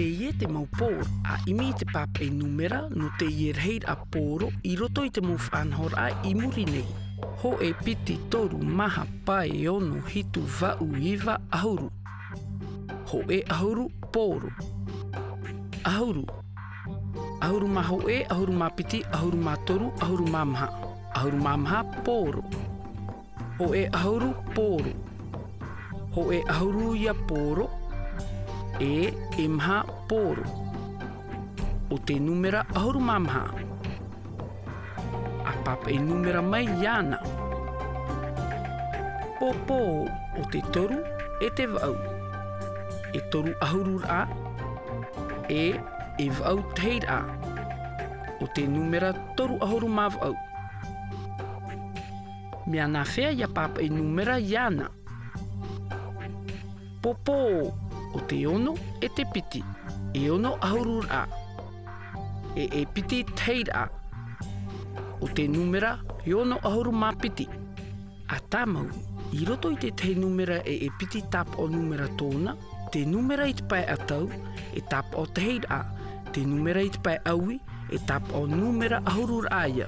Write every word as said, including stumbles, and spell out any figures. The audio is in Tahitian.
Teie te mau pōro, a ʻimi i te pāpaʻi nūmera nō teie rahiraʻa pōro i roto i te mau faʻanahoraʻa i muri nei. Hōʻē, piti, toru, maha, pae, ono, hitu, vaʻu, iva, ʻahuru. Hōʻē ʻahuru, pōro. ʻAhuru. ʻAhuru mā hōʻē, ʻahuru mā piti, ʻahuru mā toru, ʻahuru mā maha. ʻAhuru mā maha, pōro. Hōʻē ʻahuru, pōro. Hōʻē ʻahuru ia pōro, e, e maha pōro. ʻO te nūmera ʻahuru mā maha. A pāpaʻi nūmera mai iāna. Pōpō, ʻo te toru, e te vaʻu. E toru ʻahuru raʻa, e, e vaʻu tahiraʻa. ʻO te nūmera toru ʻahuru mā vaʻu. Mea nāfea ia pāpaʻi nūmera iāna? Pōpō, ʻo te ono, e te piti, e ono ʻahuru raʻa. E, e piti tahiraʻa. ʻO te nūmera e ono ʻahuru mā piti. A tāmau, i roto i te tahi nūmera e, e piti tāpaʻo nūmera tōna, te nūmera i te pae ʻatau, e tāpaʻo tahiraʻa, te nūmera i te pae ʻaui, e tāpaʻo nūmera ʻahuru raʻa ia.